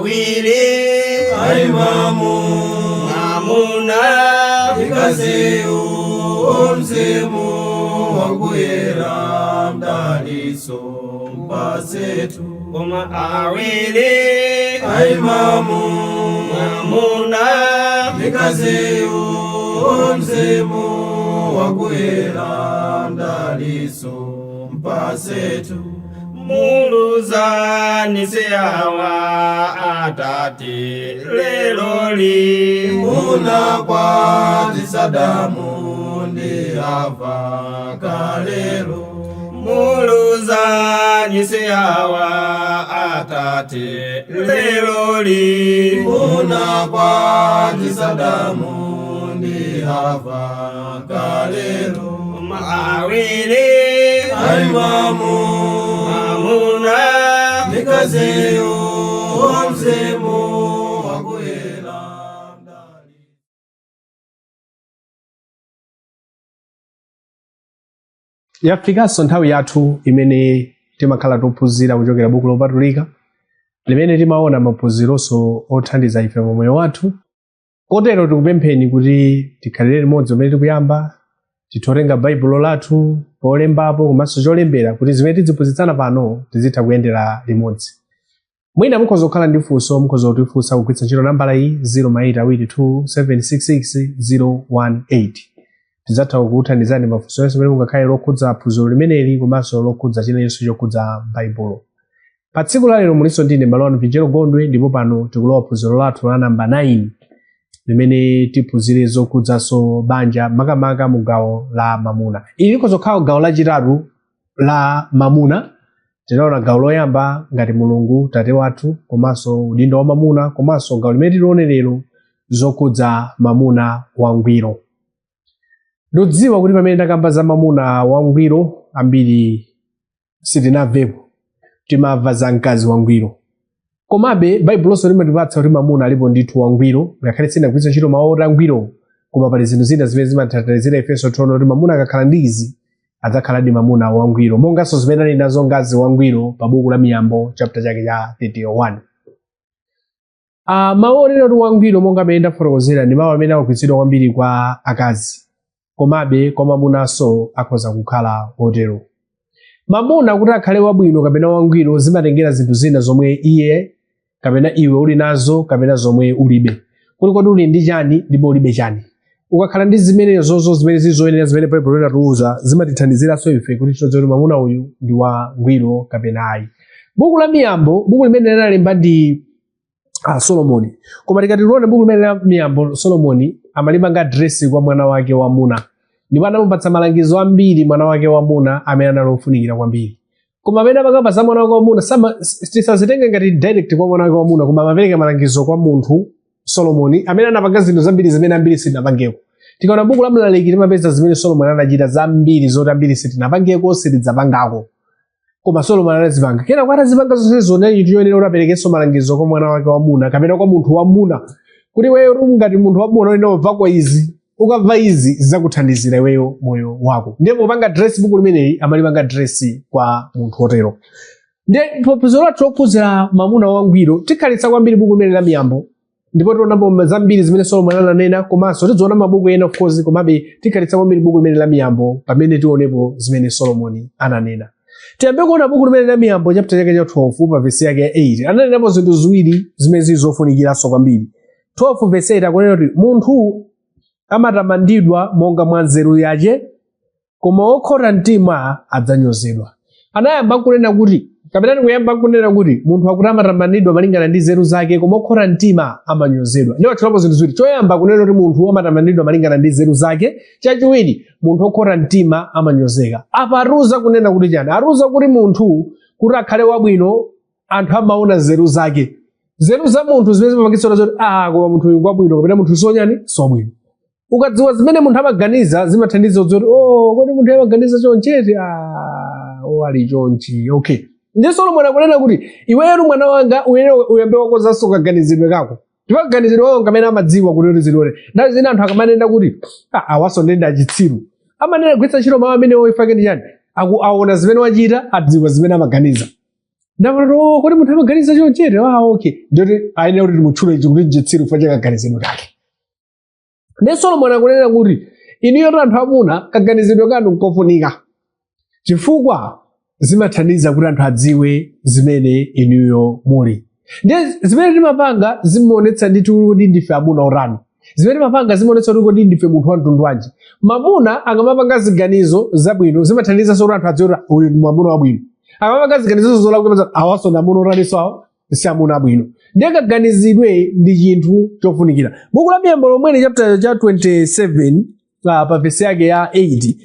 Awiri Aimamu mwamuna Mkaziyu mzimu wakuyera mdaliso mpasetu Koma awiri Aimamu mwamuna Mkaziyu mzimu wakuyera mdaliso mpasetu Muluzani siawa atate leloli Munakwatisa Adamu ndi Hava kalelo Muluzani siawa atate leloli Munakwatisa Adamu ndi Hava kalelo Awiri Aimamu mwamuna Mkaziyu mzimu wakuyera mdali Yafikanso nthawi yathu imene timakhala tophunzira kuchokera buku lopatulika limene timaona maphunzironso othandiza ife mu moyo wathu. Kotero tikupempheni kuti tikhalire limodzi pamene tikuyamba, tithe baibulo lathu polembapo komanso cholembera kuti zimene tiziphunzitsana pano tizitha kuyendera limodzi. Mwina mukhoza kukhala ndi funso, mukhoza kutifunsa kugwiritsa ntchito nambala iyi 082766018. Tidzatha kukuthandizani mafunso onse amene mungakhale lokhudza phunziro limeneli komanso lokhudza chinenso chokhudza baibulo. Pa tsiku la lero mulinso ndine m'bale wanu Pinjero Gondwe, ndipo pano tikulowa phunziro lathu la namba 9 limene tiphunzire zokhudzanso banja, makamaka mu gawo la mamuna. Ili likhoza kukhala gawo lachitatu la mamuna. Tinaona gawo loyamba ngati Mulungu tate wathu komanso udindo wa mamuna, komanso gawo limene tilione lero zokhudza mamuna wangwiro. Ndikudziwa kuti pamene ndakamba za mamuna wangwiro ambiri sitinamvepo, timamva za mkazi wangwiro. Komabe baibuloso limatipatsa kuti mamuna alipo ndithu wangwiro, ngakhale sinagwiritsa ntchito mawu oti angwiro, koma pali zinthu zina zimene zimathandizira ifenso tione kuti mamuna akakhala ndi izi adzakhaladi mamuna wangwiro, monganso zimene ali nazo mkazi wangwiro pa buku la Miyambo chapter chake cha 31. Mawu onena kuti wangwiro monga amene ndafotokozera ndi mawu amene akugwiritsidwa kwambiri kwa akazi, komabe kwa mamunanso akhoza kukhala otero. Mamuna kuti akhale wabwino kapena wangwiro zimatengera zinthu zina zomwe iye kapena iwe uli nazo kapena zomwe ulibe. Kuli kodi uli ndi chani ndipo ulibe chani. Ukakhala ndi zimenezozo zimene zili zoyenera zimene Baibulo linatiuza, zimatithandiziranso ife kuti tidziwe kuti mamuna uyu ndi wangwiro kapena ayi. Buku la Miyambo, buku limene linalemba ndi Solomoni. Koma tikati tione buku limene la Miyambo, Solomoni amalipanga address kwa mwana wake wamuna, ndipo anamupatsa malangizo ambiri mwana wake wamuna amene anali ofunikira kwambiri. Koma amene amakamba za mwana wake wamuna tisazitenge ngati direct kwa mwana wake wamuna, koma amapereka malangizo kwa munthu Solomoni amene anapanga zinthu zambiri zimene ambiri sitinapangeko. Tikaona buku la Mlaliki timapeza zimene Solomoni anachita zambiri zoti ambiri sitinapangeko, sitidzapangako, koma Solomoni anazipanga. Kenako atazipanga zonsezo, ndi chinthu choyenera kuti aperekenso malangizo kwa mwana wake wamuna kapena kwa munthu wamuna, kuti iweyo ngati munthu wamuna uyenera ubvako izi, ukamva izi zidzakuthandizira iweyo moyo wako. Ndiye popanga address buku limeneli amalipanga address kwa munthu wotero. Ndiye phunziro lathu lophunzira mamuna wangwiro tikhalitsa kwambiri buku limene la Miyambo, ndipo tionapo zambiri zimene Solomoni ananena, komanso tidziona mabuku ena of course, komabe tikhalitsa kwambiri buku limene la Miyambo pamene tionepo zimene Solomoni ananena. Tiyambe kuona buku limene la Miyambo chapter chake cha 12 pa verse yake ya 8. Ananenapo zinthu ziwiri zimene zili zofunikiranso kwambiri. 12 verse 8 akunena kuti munthu amatamandidwa monga mwa nzeru yache, koma wokhota mtima adzanyozedwa. Anayamba kunena kuti, kapena tikuyamba kunena kuti munthu akuti amatamandidwa malingana ndi nzeru zake, koma wokhota mtima amanyozedwa. Ndiye watchulapo zinthu ziwiri. Choyamba kunena kuti munthu amatamandidwa malingana ndi nzeru zake, chachiwiri munthu wokhota mtima amanyozeka. Apa atiuza kunena kuti chani? Atiuza kuti munthu kuti akhale wabwino anthu amaona nzeru zake, nzeru za munthu zimene zimapangitsa kuti koma munthu uyu ngwabwino kapena munthu sonyani sobwino. Ukadziwa zimene munthu amaganiza zimathandiza kudziwa kuti oh, kodi munthu amaganiza choncheti, oh, ali chonchi, okay. Ndiye Solomoni akunena kuti iweyo mwana wanga uyenera uyambe wakonzanso kaganizidwe kako, ndipo kaganizidwe kako kamene amadziwa kuti zilione. Nthawi zina anthu akamanena kuti awaso ndende achitsiru, amanena kugwiritsa ntchito mawu amene oifake ndi chani, aona zimene wachita, adziwa zimene amaganiza. Ndamati, "Oh, kodi munthu amaganiza chonchete? Ah, okay." Ndiyoti ayenera kuti timutchule kuti chitsiru chifukwa cha kaganizidwe kake. Ndiye Solomoni akunena kuti inuyo anthu amuna kaganizidwe kanu nkofunika, chifukwa zimathandiza kuti anthu adziwe zimene inuyo muli. Ndiye zimene timapanga zimaonetsa ndithu kuti ndife amuna otani. Zimene timapanga zimaonetsa kuti kodi ndife munthu wa mtundu wanji. Mamuna akamapanga ziganizo zabwino zimathandizanso kuti anthu adziwe kuti uyu ndi mwamuna wabwino. Akamapanga ziganizo zolakwika, awaso ndi amuna otaninso? Awo si amuna abwino. Ndiye kaganizidwe ndi chinthu chofunikira. Buku la Miyambo lomweli, chapter cha 27, pa vesi yake ya 8,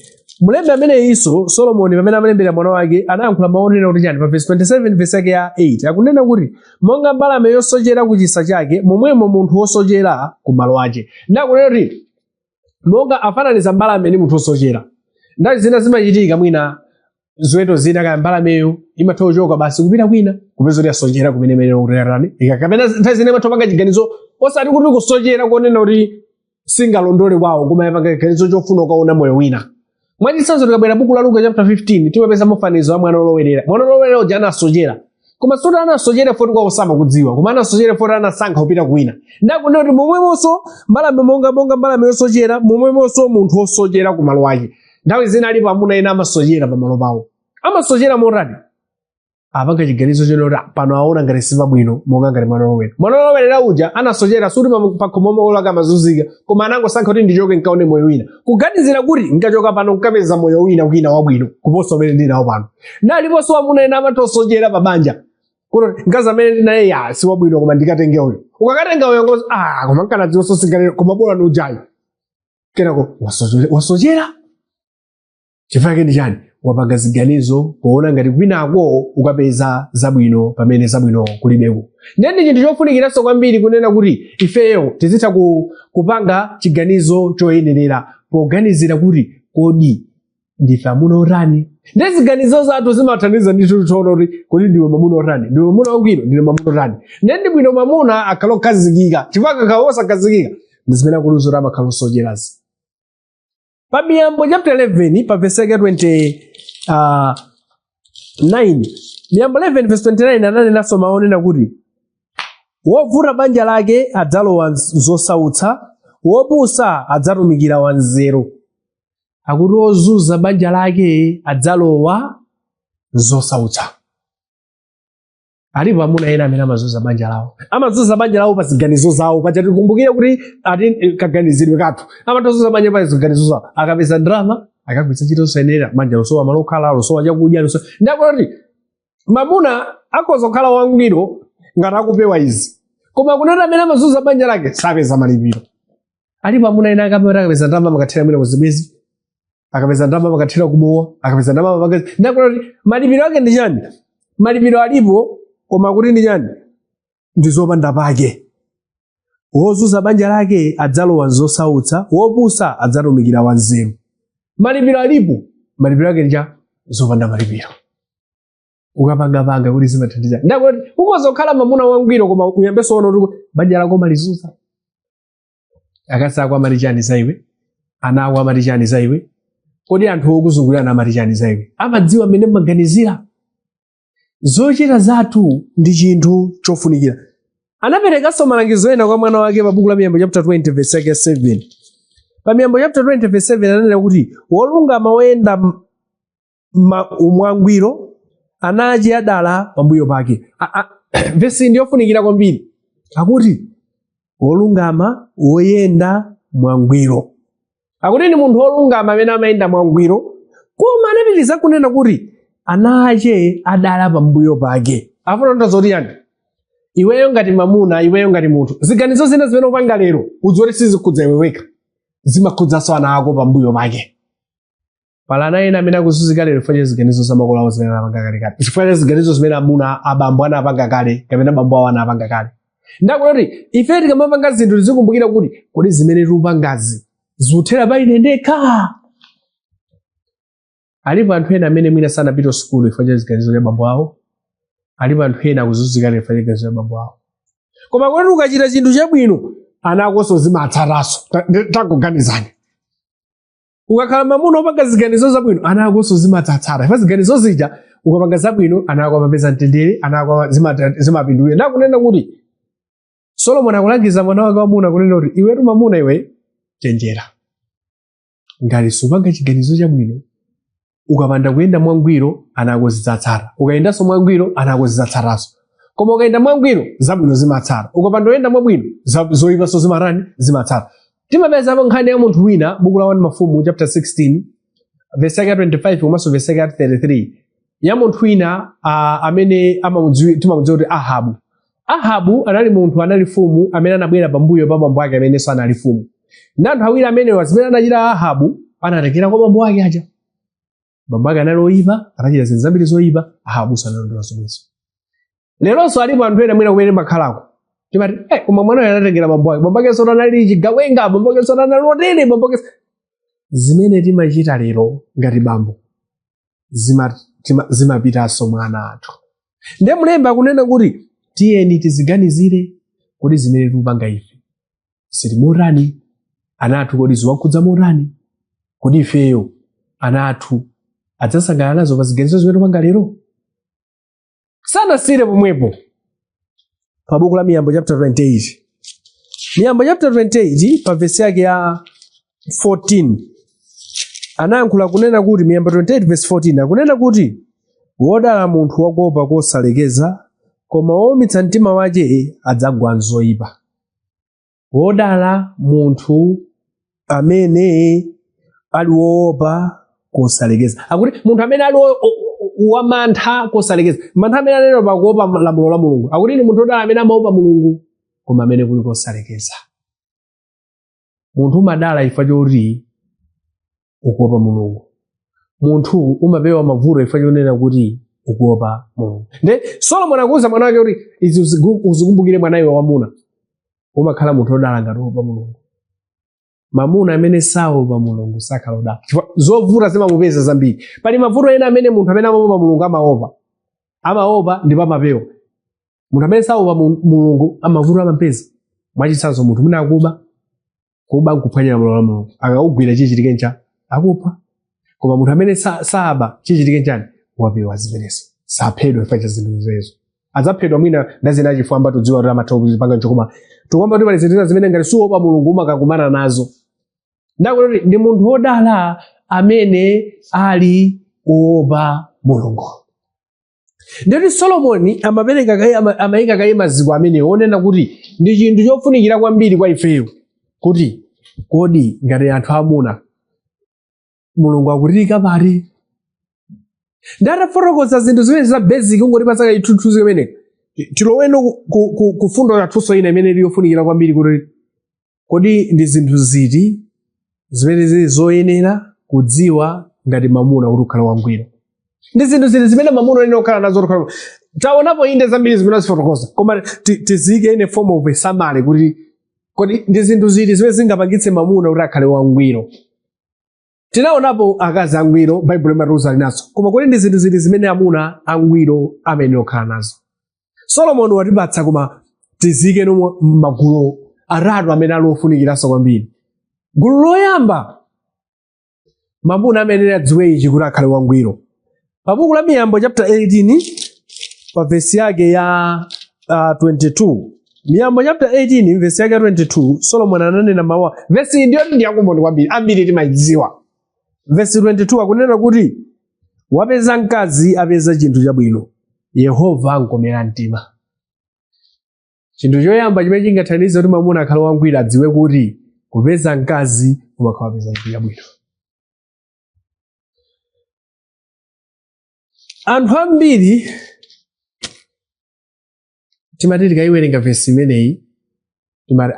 mlembi ameneyinso Solomoni, pamene amalembera mwana wake, anayankhula mawu onena kuti chani? Pa vesi 27, vesi yake ya 8, akunena kuti, "Monga mbalame yosochera ku chisa chake, momwemo munthu wosochera ku malo ake." Ndakunena kuti monga afananiza mbalame ndi munthu wosochera. Nthawi zina zimachitika, mwina ziweto zina, kaya mbalameyo imatha kuchoka basi kupita kwina, kupeza kuti yasochera kumene imene kutayatani. Kapena nthawi zina imatha kupanga chiganizo, osati kuti kusochera konena kuti singalondole kwawo, koma yapanga chiganizo chofuna kukaona moyo wina. Mwachitsanzo, tikabwera buku la Luka chapter 15, timapeza mafanizo a mwana olowerera. Mwana olowerera uja anasochera, koma soti anasochera foti kwawo samakudziwa, koma anasochera foti anasankha kupita kwina. Ndakunena kuti momwemonso mbalame, monga mbalame yosochera, momwemonso munthu wosochera ku malo ake. Nthawi zina alipo amuna ena amasochera pamalo pawo. Amasochera motani? Apanga chiganizo chonena kuti pano aona ngati sipabwino, monga ngati mwana olowera. Mwana olowerera uja anasochera, suti pakhomo molaka amazunzika, koma anangosankha kuti ndichoke nkaone moyo wina, kuganizira kuti nkachoka pano nkapeza moyo wina kwina wabwino kuposa umene ndinawo pano. Naliponso amuna ena amatosochera pa banja, kuti mkazi amene ndinaye ya si wabwino, koma ndikatenge uyo. Ukakatenga uyo ngozi, "Ah, koma nkanadziwa singalero, koma bola ni ujayo." Kenako wasochera. Wasochera chifukwa chake ndi chani? Wapanga ziganizo poona ngati kwinako ukapeza zabwino, pamene zabwino kulibeko. Ndiye ndi chinthu chofunikiranso kwambiri kunena kuti ifeyo tizitha kupanga chiganizo choyenerera poganizira kuti kodi ndife amuna otani. Ndiye ziganizo zathu zimathandiza ndithu tiona kuti kodi ndiwe mwamuna otani, ndiwe mwamuna wangwiro, ndiwe mwamuna otani. Ndiye ndi bwino mwamuna akhale okhazikika, chifukwa akakhala osakhazikika ndi zimene akuluzo kuti amakhala osocherazi. Pa Miyambo chapter 11, pa verse yake 29, Miyambo 11 verse 29, ananenanso mawu onena kuti, "Wovuta banja lake adzalowa zosautsa, wopusa adzatumikira wanzeru." Akuti wozunza banja lake adzalowa zosautsa. Alipo amuna ena amene amazunza banja lawo. Amazunza banja lawo pa ziganizo zawo. Paja tikumbukire kuti ati kaganizidwe kathu, amatozunza banja pa ziganizo zawo. Akapeza ndalama akagwiritsa ntchito zosayenera, banja losowa malo okhala, losowa chakudya, losowa. Ndakuti mamuna akhoza kukhala wangwiro ngati akupewa izi, koma kunena amene amazunza banja lake sapeza malipiro. Alipo amuna ena akamati akapeza ndalama amakathera mwina kuzibwezi, akapeza ndalama amakathera kumowa, akapeza ndalama ndakuti malipiro ake ndi chani? Malipiro alipo, koma kuti ndi chani? Ndi zopanda pake. Wozunza banja lake adzalowa nzosautsa, wopusa adzatumikira wanzeru. Malipiro alipo, malipiro ake ndi cha zopanda malipiro. Ukapangapanga kuti zimathandiza. Ndakuti ukhoza kukhala mamuna wangwiro, koma uyambenso ona kuti banja lako malizunza. Akazi ako amati chani za iwe? Ana ako amati chani za iwe? Kodi anthu okuzungulirana amati chani za iwe? Amadziwa mmene mmaganizira? Zochita zathu ndi chinthu chofunikira. Anaperekanso malangizo ena kwa mwana wake pa buku la Miyambo chapter 20 verse yake 7. Pa Miyambo chapter 20 verse 7 ananena kuti, "Wolungama woyenda mwangwiro, ana ache adala pambuyo pake." Vesi ndi yofunikira kwambiri. Akuti wolungama woyenda mwangwiro, akuti ndi munthu wolungama amene amayenda mwangwiro, koma anapitiriza kunena kuti ana ache adala pambuyo pake. Afuna kutanthauza kuti yani? Iweyo ngati mamuna, iweyo ngati munthu, ziganizo zina zimene upanga lero udziwe kuti sizikhudza iwe wekha, zimakhudzanso ana ako pambuyo pake. Pali ana ena amene akuzunzika lero chifukwa cha ziganizo za makolo awo zimene anapanga kalekale, chifukwa cha ziganizo zimene amuna abambo anapanga kale kapena abambo awo anapanga kale. Ndakuti ife tikamapanga zinthu tizikumbukira kuti kodi zimene tikupangazi zikuthera pa ine ndekha? Alipo anthu ena amene mwina sanapite sukulu chifukwa cha ziganizo za bambo awo. Alipo anthu ena akuzunzika lero chifukwa cha ziganizo za bambo awo. Koma kuti ukachita chinthu chabwino, ana akonso zimatsataso. Tangoganizani. Ukakhala mamuna opanga ziganizo zabwino, ana akonso zimatsatsata. Ifa ziganizo zija ukapanga zabwino, ana ako amapeza mtendere, ana ako zimapindulira. Ndakunena kuti Solomon akulangiza mwana wake wamuna kunena kuti iwetu mamuna iwe chenjera, ngati supanga chiganizo chabwino, ukapanda kuyenda mwangwiro ana ako zidzatsata, ukayendanso mwangwiro ana ako zidzatsatanso. Koma ukayenda mwangwiro zabwino zimatsata, ukapanda kuyenda mwabwino zoyipanso zimatani, zimatsata. Timapezapo nkhani ya munthu wina, buku la 1 Mafumu chapter 16 verse yake ya 25 komanso verse yake ya 33, ya munthu wina amene timamudziwa kuti Ahabu. Ahabu anali munthu, anali mfumu amene anabwera pambuyo pa bambo ake amenenso anali mfumu. Ndi anthu awiri amenewa, zimene anachita Ahabu anatengera kwa bambo ake aja. Bambo ake anali oyipa, anachita zinthu zambiri zoyipa, Ahabunso analondola zomwezo. Leronso alipo anthu ena mwina kumene makhalako timati koma mwana uyu anatengera bambo ake, bambo akenso anali chigawenga, bambo akenso anali otere, bambo akenso. Zimene timachita lero ngati bambo zimapitanso mwa ana athu. Ndiye mlembi akunena kuti tiyeni tiziganizire kuti zimene tikupanga ife zili motani, ana athu kodi ziwakhudza motani, kodi ifeyo ana athu adzasangalala nazo pa ziganizo zimene tikupanga lero. Sanasiyire pomwepo, pa buku la Miyambo chapter 28, Miyambo chapter 28 pa vesi yake ya 14 anayankhula kunena kuti, Miyambo 28 verse 14 akunena kuti, wodala munthu wakuopa kosalekeza, koma woumitsa mtima wache adzagwa m'zoyipa. Wodala munthu amene ali woopa kosalekeza. Akuti munthu amene ali wamantha kosalekeza, mantha amene anena pakuopa lamulo la Mulungu, akuti ndi munthu wodala amene amaopa Mulungu koma amene kuli kosalekeza. Munthu umadala chifukwa choti ukuopa Mulungu. Munthu umapewa mavuto chifukwa chonena kuti ukuopa Mulungu. Nde Solomon akuuza mwana wake kuti izi uzikumbukire mwana iwe wamuna, umakhala munthu wodala ngati uopa Mulungu. Mamuna amene saopa Mulungu sakhala odala, chifukwa zovuta zimamupeza zambiri. Pali mavuto ena amene munthu amene amaopa Mulungu amaopa, amaopa ndipo amapewa. Munthu amene saopa Mulungu amavuto amapeza. Mwachitsanzo, munthu mwina akuba, kuba nkuphwanya lamulo la Mulungu, akakugwira chichitike ncha akupha. Koma munthu amene saba chichitike nchani, wapewa zimenezo, saphedwa chifukwa cha zinthu zimenezo. Adzaphedwa mwina ndi zina achifwamba, tudziwa kuti amatha kupanga ncho, koma tikuyamba kuti pali zinthu zina zimene ngati suopa Mulungu umakakumana nazo. Ndakuti ndi munthu wodala amene ali kuopa Mulungu. Ndiyoti Solomoni amapereka kaye, amayika kaye maziko amenewo onena kuti ndi chinthu chofunikira kwambiri kwa ifeyo kuti kodi ngati anthu amuna Mulungu akutiyika pati. Ndatafotokoza zinthu zimene za basic kungotipatsa kachithunzithunzi kameneka, tiloweno ku fundo yathunso ina imene ili yofunikira kwambiri, kuti kodi ndi zinthu ziti zimene zili zoyenera kudziwa ngati mamuna kuti ukhale wangwiro. Ndi zinthu ziti zimene mamuna uyenera kukhala nazo kuti ukhale? Taonapo inde zambiri zimene azifotokoza, koma tiziyike in a form of a summary kuti kodi ndi zinthu ziti zimene zingapangitse mamuna kuti akhale wangwiro. Tinaonapo akazi angwiro, Baibulo imatiuza ali nazo, koma kodi ndi zinthu ziti zimene amuna angwiro amayenera kukhala nazo? Solomoni watipatsa, koma tiziyike m'magulu atatu amene ali ofunikiranso kwambiri. Gulu loyamba, mamuna amayenera adziwe ichi kuti akhale wangwiro. Pa buku la Miyambo chapter 18 pa vesi yake ya 22, Miyambo chapter 18 vesi yake ya 22, Solomon ananena mawu. Vesi iyi ndiyoti ndiyakumboni kwambiri, ambiri timayidziwa. Vesi 22 akunena kuti wapeza mkazi apeza chinthu chabwino, Yehova amkomera mtima. Chinthu choyamba chimene chingathandize kuti mwamuna akhale wangwiro, adziwe kuti kupeza mkazi kumakhala wapeza chinthu chabwino. Anthu ambiri timati tikayiwerenga vesi imeneyi timati,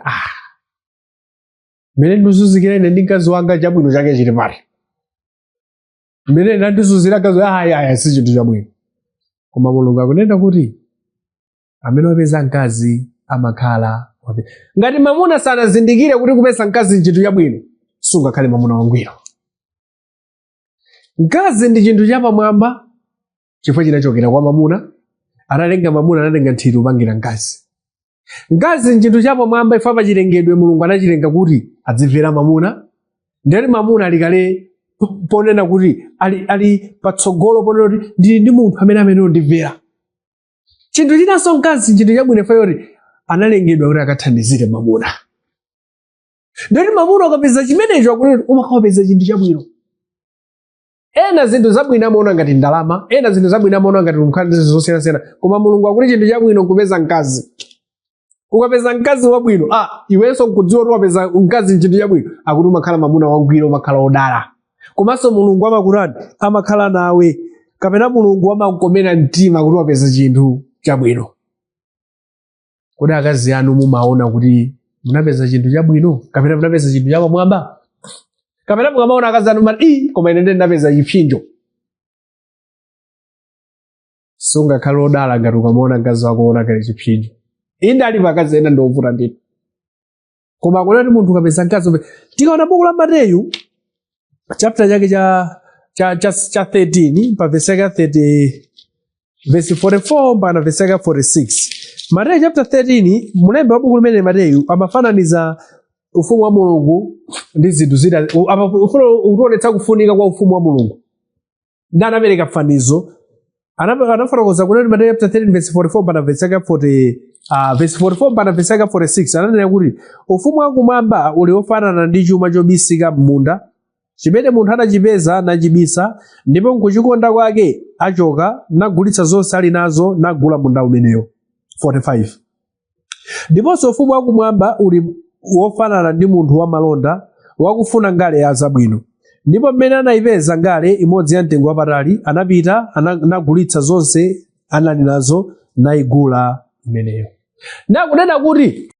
mmene ndizunzikira ine ndi mkazi wanga, chabwino chake chili pati? Mmene ndandizunzira mkazi, aya aya, si chinthu chabwino. Koma Mulungu akunena kuti amene wapeza mkazi amakhala ngati mamuna sanazindikire kuti kupeza mkazi nchinthu chabwino, sungakhale mamuna wangwiro. Mkazi ndi chinthu chapamwamba chifukwa chinachokera kwa mamuna. Atalenga mamuna anatenga nthiti kupangira mkazi. Mkazi nchinthu chapamwamba chifukwa pachilengedwe Mulungu anachilenga kuti adzimvera mamuna. Ndiyoti mamuna ali kale ponena kuti ali patsogolo ponena kuti ndili ndi munthu amene undimvera. Chinthu chinanso, mkazi chinthu chabwino ife yoti analengedwa kuti akathandizire mamuna. Ndiyoti mamuna ukapeza chimenecho, akuti umakawapeza chinthu chabwino. Ena zinthu zabwino amaona ngati ndalama, ena zinthu zabwino amaona ngati kukhala ndi zinthu zosiyanasiyana, koma Mulungu akuti chinthu chabwino nkupeza mkazi. Ukapeza mkazi wabwino, iwenso nkudziwa kuti wapeza mkazi nchinthu chabwino, akuti umakhala mamuna wangwiro, umakhala wodala. Komanso Mulungu amakutani? Amakhala nawe, kapena Mulungu amakukomera mtima kuti wapeza chinthu chabwino. Kodi akazi anu mumaona kuti munapeza chinthu chabwino, kapena munapeza chinthu chapamwamba? Kapena mukamaona akazi anu mati, "Ii, koma ine ndinapeza chipsinjo"? Sungakhale wodala ngati ukamaona mkazi wako uona ngati chipsinjo. Inde, alipo akazi ena ndiovuta ndithu, koma akunati munthu ukapeza mkazi. Tikaona buku la Mateyu chapter chake cha 13, pa verse yake 30, verse 44 mpaka verse yake 46, Mateyu chapter 13, mulembe wa buku limene Mateyu amafananiza ufumu wa Mulungu ndi zinthu zina. Ufuna ukuonetsa kufunika kwa ufumu wa Mulungu, ndi anapereka fanizo. Anafotokoza kunena Mateyu chapter 13 verse 44 mpaka verse yake 40, verse 44 mpaka verse yake 46, ananena kuti ufumu wakumwamba uli wofanana ndi chuma chobisika m'munda, chimene munthu anachipeza nachibisa, ndipo nkuchikonda kwake achoka nagulitsa zonse ali nazo nagula munda umeneyo. 45 Ndiponso ufumu wakumwamba uli wofanana ndi munthu wamalonda wakufuna ngale ya zabwino, ndipo mmene anayipeza ngale imodzi ya mtengo wapatali, anapita nagulitsa zonse anali nazo nayigula imeneyo. Nakunena kuti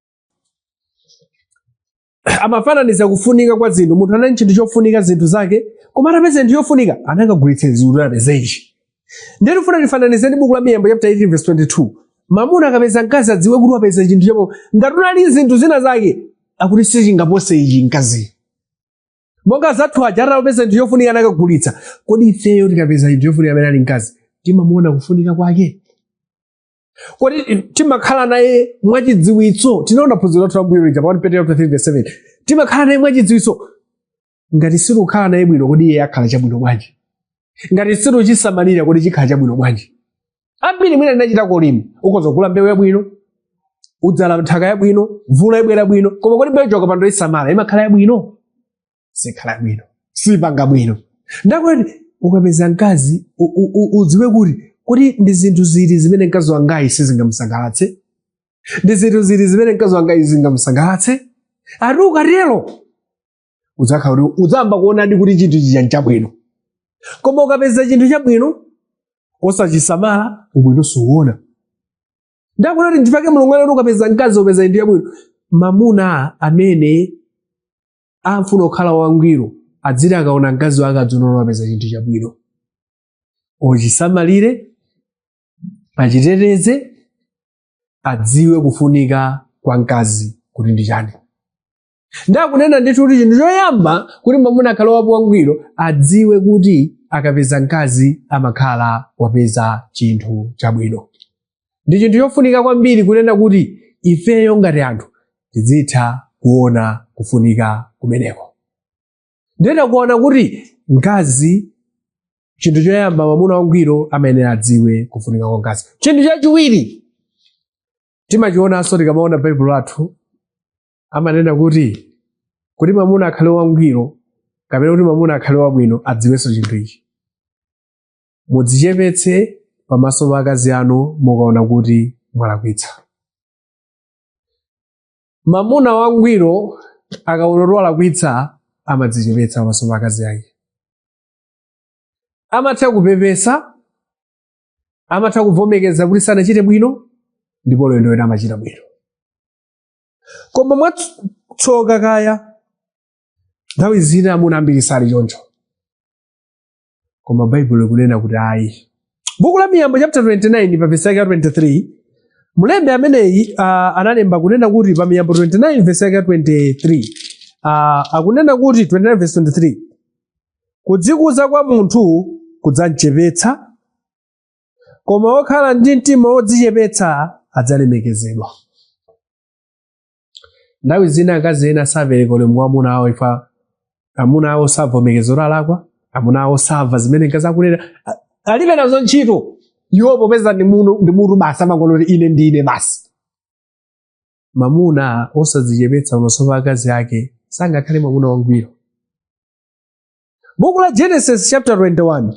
amafananiza kufunika kwa zinthu. Munthu anali chinthu chofunika, zinthu zake, koma atapeza chinthu chofunika anakagulitsa zinthu kuti apeze ichi. Ndiye tifuna tifananize ndi buku la Miyambo chapter 18 verse 22. Mamuna akapeza mkazi adziwe kuti wapeza chinthu chapo. Ngati unali zinthu zina zake, akuti sichingapose ichi mkazi. Monga zathu aja atapeza chinthu chofunika anakagulitsa, kodi ifeyo tikapeza chinthu chofunika amene ali mkazi, timamuona kufunika kwake? Kodi timakhala naye mwachidziwitso? Tinaona phunziro lathu lambuyo lija pa 1 Petro chapter 3 verse 7. Timakhala naye mwachidziwitso? Ngati sitikukhala naye bwino, kodi iye akhala chabwino bwanji? Ngati sitikuchisamalira, kodi chikhala chabwino bwanji? Ambiri mwina tinachita kulima. Ukhoza kugula mbewu yabwino, udzala nthaka yabwino, mvula ibwera bwino, koma kodi mbewu ukapanda isamala imakhala yabwino? Sikhala bwino, sipanga bwino. Ndakuti ukapeza mkazi udziwe kuti kodi ndi zinthu ziti zimene mkazi wangayi sizingamusangalatse, ndi zinthu ziti zimene mkazi wangayi zingamusangalatse. Ati ukatero udzakhala kuti udzayamba kuonadi kuti chinthu chija nchabwino. Koma ukapeza chinthu chabwino osachisamala, ubwino suuona. Ndakuti ndipake Mulungu anati ukapeza mkazi upeza chinthu chabwino. Mamuna amene amfuna kukhala wangwiro adziti akaona mkazi wake adziona wapeza chinthu chabwino, ochisamalire, achiteteze, adziwe kufunika kwa mkazi kuti ndi chani. Ndakunena ndithu kuti chinthu choyamba kuti mwamuna akhale wangwiro, adziwe kuti akapeza mkazi amakhala wapeza chinthu chabwino. Ndi chinthu chofunika kwambiri kunena kuti ifeyo ngati anthu tizitha kuona kufunika kumeneko. Ndiyenda kuona kuti mkazi, chinthu choyamba, mwamuna wangwiro amayenera adziwe kufunika kwa mkazi. Chinthu chachiwiri timachionanso tikamaona Baibulo lathu, amanena kuti mwamuna akhale wangwiro kapena kuti mwamuna akhale wabwino, adziwenso chinthu ichi: mudzichepetse pamaso pa akazi anu mukaona kuti mwalakwitsa. Mwamuna wangwiro akaona kuti walakwitsa amadzichepetsa pamaso pa akazi ake, amatha kupepesa, amatha kuvomekeza kuti sanachite bwino, ndipo lendo ena amachita bwino. Koma mwatsoka kaya nthawi zina amuna ambiri sali choncho. Koma Baibulo ikunena kuti ayi. Buku la Miyambo chapter 29 pa verse yake ya 23, mlembi ameneyi analemba kunena kuti pa Miyambo 29 verse yake ya 23, akunena kuti 29 verse 23, "Kudzikuza kwa munthu kudzamchepetsa, koma wokhala ndi mtima wodzichepetsa adzalemekezedwa." Nthawi zina akazi ena sapereka ulemu kwa amuna awo ifa Amuna awo savomereza kuti alakwa, amuna awo samva zimene mkazi akunena, alibe nazo ntchito. Iwo popeza ndi mutu basi, amangoona kuti ine ndine basi. Mamuna osadzichepetsa pamaso pa akazi ake sangakhale mwamuna wangwiro. Buku la Genesis chapter 21,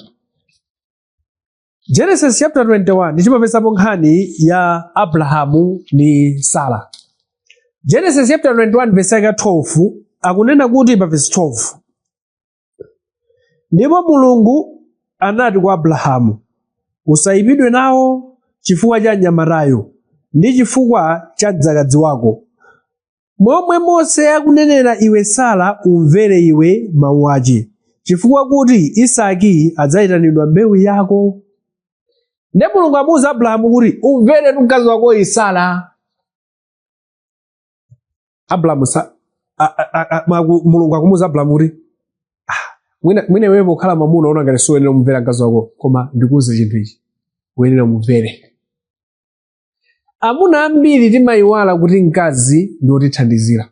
Genesis chapter 21 timapezapo nkhani ya Abrahamu ndi Sara. Genesis chapter 21 verse yake ya 12 akunena kuti pa verse 12, ndipo Mulungu anati kwa Abrahamu, usayipidwe nawo chifukwa cha mnyamatayo ndi chifukwa cha mdzakazi wako. Momwe monse akunenera iwe Sara, umvere iwe mawu ache, chifukwa kuti Isaki adzayitanidwa mbewu yako. Ndiye Mulungu amuuza Abrahamu kuti umvere mkazi wako Sara. Abrahamu sa, a, a, a, Mulungu akumuuza Abrahamu kuti mwina iweyo pokhala mwamuna uona ngati suyenera kumvera mkazi wako, koma ndikuuze chinthu ichi, uyenera umvere. Amuna ambiri timayiwala kuti mkazi ndi wotithandizira.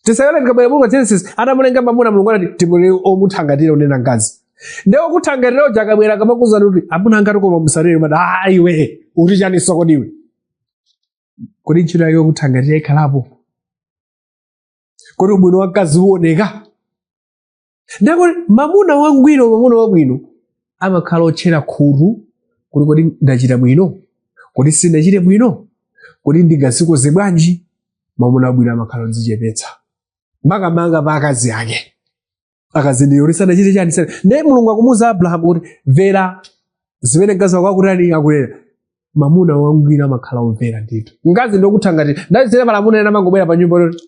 Tisayiwale tikabwera buku la Genesis, atamulenga mwamuna Mulungu anati timulenge omuthangatira unena mkazi. Ndiye wokuthangatira uja akabwera akamakuuzani kuti amuna angati koma musalere, umati ah iwe uti chani sokodi iwe. Kodi ntchito yake yokuthangatira ikhalapo? Kodi ubwino wa mkazi uoneka? Ndako mamuna wangwiro, mamuna wabwino amakhala otchera khutu kuti kodi ndachita bwino, kodi sindinachite bwino, kodi ndingazikoze bwanji. Mamuna wabwino amakhala odzichepetsa makamaka pa akazi ake, akazindikira kuti sanachite chani sana. Ndiye Mulungu akumuuza Abrahamu kuti mvera zimene mkazi wako akutani akunena. Mamuna wangwiro amakhala omvera ndithu. Mkazi ndokuthangatira. Ndazizera pala amuna ena amangobwera pa nyumba kuti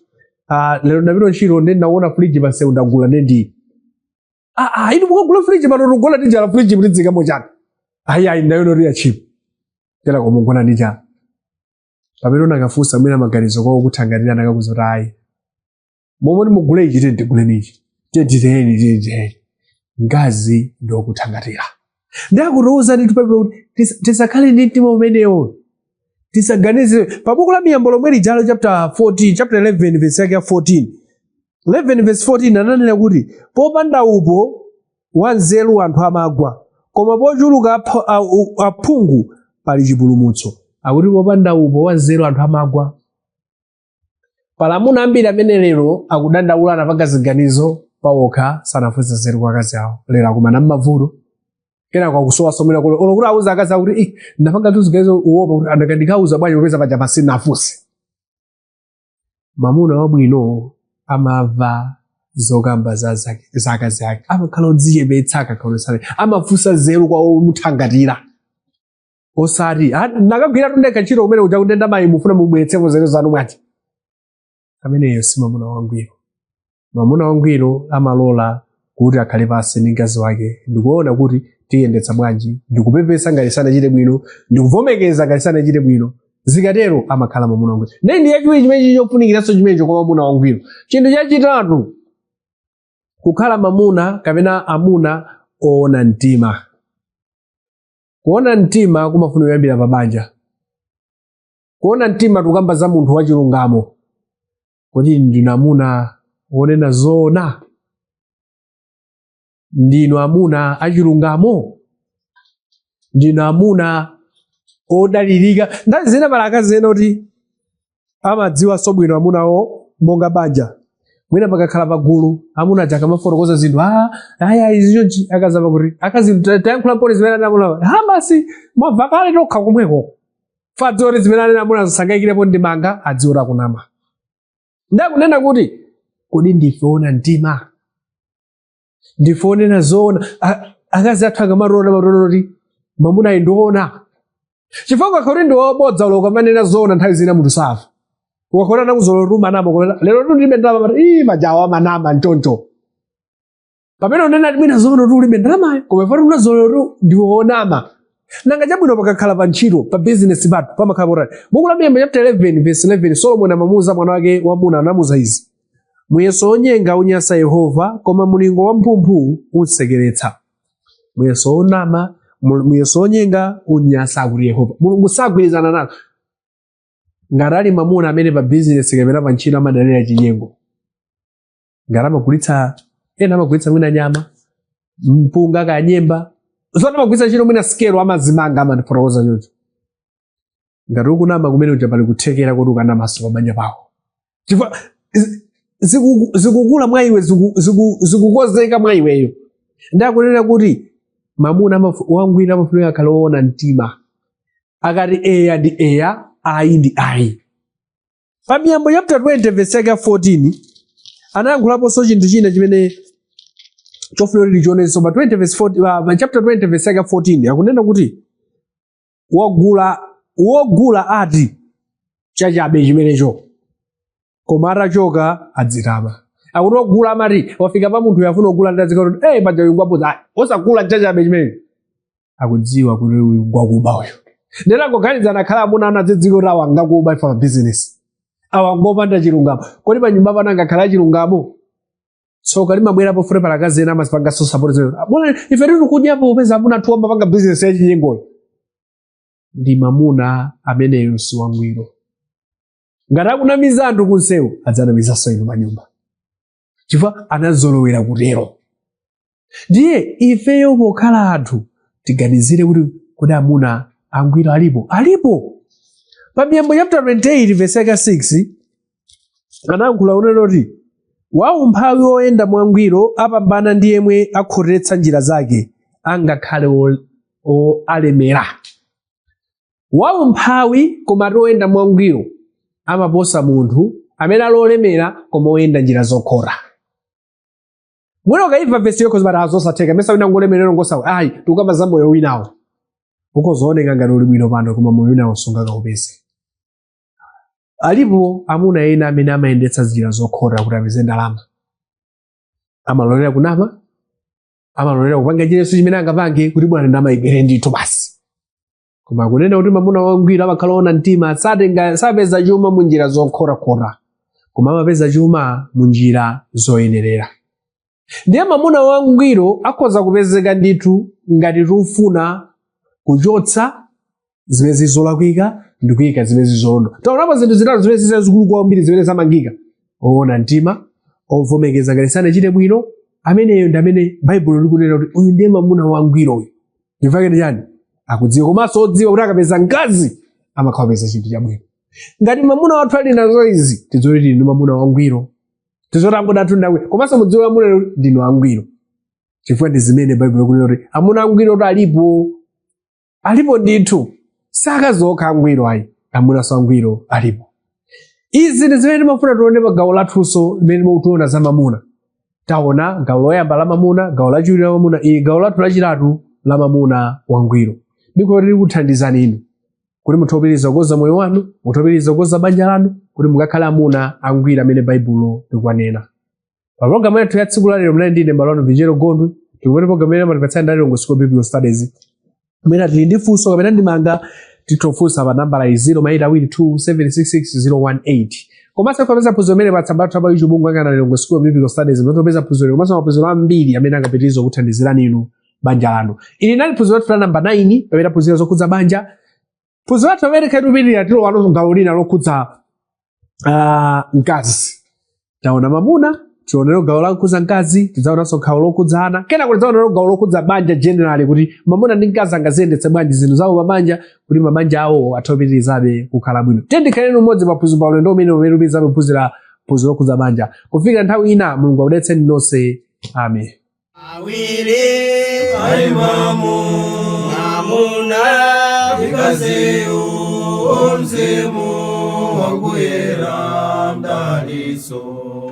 lero ndapita ntchito ndi ndaona friji pansewu ndagula ndi ndi. Inu mukagula friji pano tugula ndi njala friji mutidzikamo chani? Ayi ayi ndayo noti ya cheap. Tera komugona ndi njala. Pamene unakafunsa mwina maganizo kwawo kuthangatira anakakuza kuti ayi. Momwe mugule ichi tiyeni tiguleni ichi. Tiyeni titeni tiyeni titeni. Mkazi ndi wokuthangatira. Ndakutiuza ndithu Baibulo kuti tisakhale ndi mtima umenewo. Tisaganize. Pa buku la Miyambo lomwe lijalo chapter 14, chapter 11 verse yake ya 14. 11 verse 14 ananena kuti popanda upo wanzeru anthu amagwa, koma pochuluka aphungu pali chipulumutso. Akuti popanda upo wanzeru anthu amagwa. Pali amuna ambiri amene lero akudandaula anapanga ziganizo pawokha sanafunse nzeru kwa akazi awo. Lero akumana m'mavuto. Kenako akusowa somera kule. Olo kuti auza akazi awo kuti ndapanga tu ziganizo uopa kuti andakandikauza bwanji popeza paja pasinafunse. Mamuna wabwino amamva zokamba za akazi ake. Amakhala odzichepetsa akakhala osale. Amafunsa nzeru kwa omuthangatira. Osati, nakagwira tundekha ntchito kumene kuja kutenda mayi mufuna mubweretsepo nzeru zanu bwanji. Ameneyo si mwamuna wangwiro. Mwamuna wangwiro amalola kuti akhale pansi ndi mkazi wake ndikuona kuti tiyendetsa bwanji, ndikupepesa ngati sanachite bwino, ndikuvomekeza ngati sanachite bwino. Zikatero amakhala mwamuna wangwiro. Ndiye ndi chachiwiri chimene chofunikiranso chimenecho kwa mwamuna wangwiro. Chinthu chachitatu, kukhala mwamuna kapena amuna oona mtima. Kuona mtima kumafuna kuyambira pa banja. Kuona mtima tukamba za munthu wachilungamo. Kodi ndinu amuna wonena zoona? Ndinu amuna achilungamo? Ndinu amuna odalirika? Nthawi zina pali akazi ena kuti amadziwanso bwino amunawo monga banja. Mwina pakakhala pagulu amuna aja akamafotokoza zinthu, aya izi chonchi, akazi amakuti akazi tayankhula mponi zimene anena amuna, basi mwamva kale tokha komweko. Fadziwa kuti zimene anena amuna sangayikirepo ndemanga, adziwa kuti akunama. Ndakunena kuti kodi ndife oona mtima? Ndife onena zoona? Akazi athu akamationa amationa kuti mwamuna ayi ndiona. Chifukwa ukakhala kuti ndi wabodza ulo ukamanena zoona nthawi zina munthu safa. Ukakhala anakuzolowera kuti umanama, ukamena, lero tu ndilibe ndalama, amati, ii, majawa amanama nchoncho. Pamene unena kuti mwina zoona kuti ulibe ndalamayo, koma poti unazolowera kuti ndi wonama. Nanga chabwino pakakhala pa ntchito, pa business pathu, pamakhala potani. Buku la Miyambo chapter 11 verse 11, Solomon amamuuza mwana wake wamuna, anamuuza izi. Muyeso wonyenga unyansa Yehova, koma mulingo wamphumphu unsekeretsa. Muyeso wonama, muyeso wonyenga unyansa kuti Yehova. Mulungu sagwirizana nazo. Ngati ali mwamuna amene pa business kapena pa ntchito amadalira chinyengo. Ngati amagulitsa Ena amagwiritsa mwina nyama, mpunga, kanyemba, zoti amagwiritsa ntchito mwina sikelo, amazimanga, amandifotokoza choncho. Ngati ukunama kumene uja, pali kuthekera kuti ukanamaso pabanja pako, chifukwa zikukula mwa iwe, zikukozeka mwa iweyo. Ndakunena kuti mamuna wangwiro amafunika akhale woona mtima. Akati eya ndi eya, ayi ndi ayi. Pa Miyambo chapter 20 verse yake ya 14 anayankhulaponso chinthu china chimene chofuna kuti tichionenso. Pa 20 verse 40, pa chapter 20 verse yake ya 14 akunena kuti wogula, wogula ati, "Chachabe chimenecho," koma atachoka adzitama. Akuti wogula amati wafika pa munthu yafuna kugula, ndadzika kuti, "Hey, paja uyu ngwabodza, ayi osagula, chachabe chimenecho." Akudziwa kuti uyu ngwakuba uyu. Ndinangoganiza nakhala amuna anadzidzika kuti awa ngakuba, ifa pa business awa ngopanda chilungamo. Kodi pa nyumba pano angakhala chilungamo? Tsoka limabwera pofuna pala akazi ena amazipanganso support zero. Amuna ife tiri kudyapo popeza amuna athu amapanga business yachinyengoyo. Ndi mamuna ameneyo si wangwiro. Ngati akunamiza anthu kunsewu, adzanamizanso inu pa nyumba, chifukwa anazolowera kutero. Ndiye ifeyo pokhala anthu tiganizire kuti kodi amuna angwiro alipo? Alipo. Pa Miyambo chapter 28 verse yake 6 anayankhula kunena kuti waumphawi woyenda mwangwiro apambana ndi yemwe akhotetsa njira zake, angakhale alemera. Waumphawi koma ati woyenda mwangwiro amaposa munthu amene ali olemera koma oyenda njira zokhota. Mwina ukaimva vesi yokho zimati azosatheka, mesa wina ngolemerero ngosawa. Ayi, tikukamba za moyo winawo. Ukozooneka ngati uli bwino pano, koma moyo winawo sungakaupeze. Alipo amuna ena amene amayendetsa njira zokhota kuti apeze ndalama. Amalolera kunama, amalolera kupanga chilichonse chimene angapange kuti bwana ndalama ibwere ndithu basi. Koma kunena kuti mamuna wangwiro amakhala ona mtima, satenga, sapeza chuma mu njira zokhotakhota, koma amapeza chuma mu njira zoyenerera. Ndiye mamuna wangwiro akhoza kupezeka ndithu ngati tikufuna kuchotsa zimene zili zolakwika ndi kuyika zimene zili zolondola. Taonapo zinthu zitatu zimene zili zazikulu kwambiri zimene zamangika: oona mtima, ovomekeza ngati sanachite bwino. Ameneyo ndi amene Baibulo likunena kuti uyu ndiye mamuna wangwiro uyu. Chifukwa ndi chani? Akudziwa komanso odziwa kuti akapeza mkazi amakhala apeza chinthu chabwino. Ngati mamuna wathu ali nazo izi, tidziwe kuti ndi mamuna wangwiro, tizoti angoda athu ndi angwiro. Komanso mudziwe amuna ndinu angwiro, chifukwa ndi zimene Baibulo likunena kuti amuna angwiro kuti alipo, alipo ndithu. Sakazi okha angwiro ayi, amunanso angwiro alipo. Izi ndi zimene timafuna tione pa gawo lathunso limene timautiona za mamuna. Taona gawo loyamba la mamuna, gawo lachiwiri la mamuna, iyi gawo lathu lachitatu la mamuna wangwiro. Ndiko tili kuthandizani inu kuti muthe kupitiriza kukonza moyo wanu, muthe kupitiriza kukonza banja lanu, kuti mukakhale amuna angwiro amene Baibulo likuwanena. Pa programu yathu ya tsiku lalero mnali ndine m'bale wanu Vinjero Gondwe. Tikumene programu imene amatipatsira ndi Lilongwe School of Biblical Studies. Mwina tili ndi funso kapena ndemanga, titofunsa pa nambala iyi 0 2 766 018. Komanso kupeza phunziro limene pa tsamba lathu pa YouTube, mungayang'ana Lilongwe School of Biblical Studies, mutopeza phunziro komanso maphunziro ambiri amene angapitirize kuthandizirani inu banja lanu. Ili nali phunziro lathu la namba 9 pamene taphunzira zokhudza banja. Phunziro lathu pamene tikhale tikupitirira, tilowano gawo lina lokhudza mkazi. Taona mamuna, tionero gawo lokhudza mkazi, tidzaonanso gawo lokhudza ana, kenako tidzaonero gawo lokhudza banja generally, kuti mamuna ndi mkazi angaziyendetse bwanji zinthu zawo pabanja kuti mabanja awo athe kupitirizabe kukhala bwino. Tiye ndikhaleni umodzi pa phunziro pa ulendo umene upitirizabe kuphunzira phunziro lokhudza banja. Kufikira nthawi ina, Mulungu akudalitseni nonse. Amen. Awiri aimamu mwamuna ikaziyu mzimu wakuyera mdaliso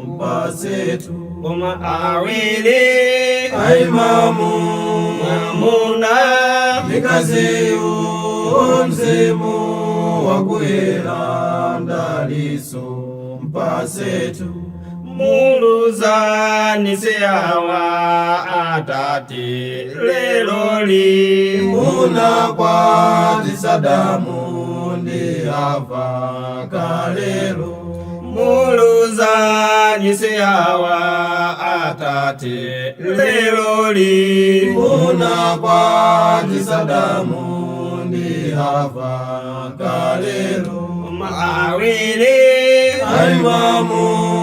mpasetu. Koma awiri aimamu mwamuna ikaziyu mzimu wakuyera mdaliso mpasetu. Muluzani siyawa atate leloli. Munakwatisa Adamu ndi Hava kalelo. Muluzani siyawa atate leloli. Munakwatisa Adamu ndi Hava kalelo. Awiri aimamu.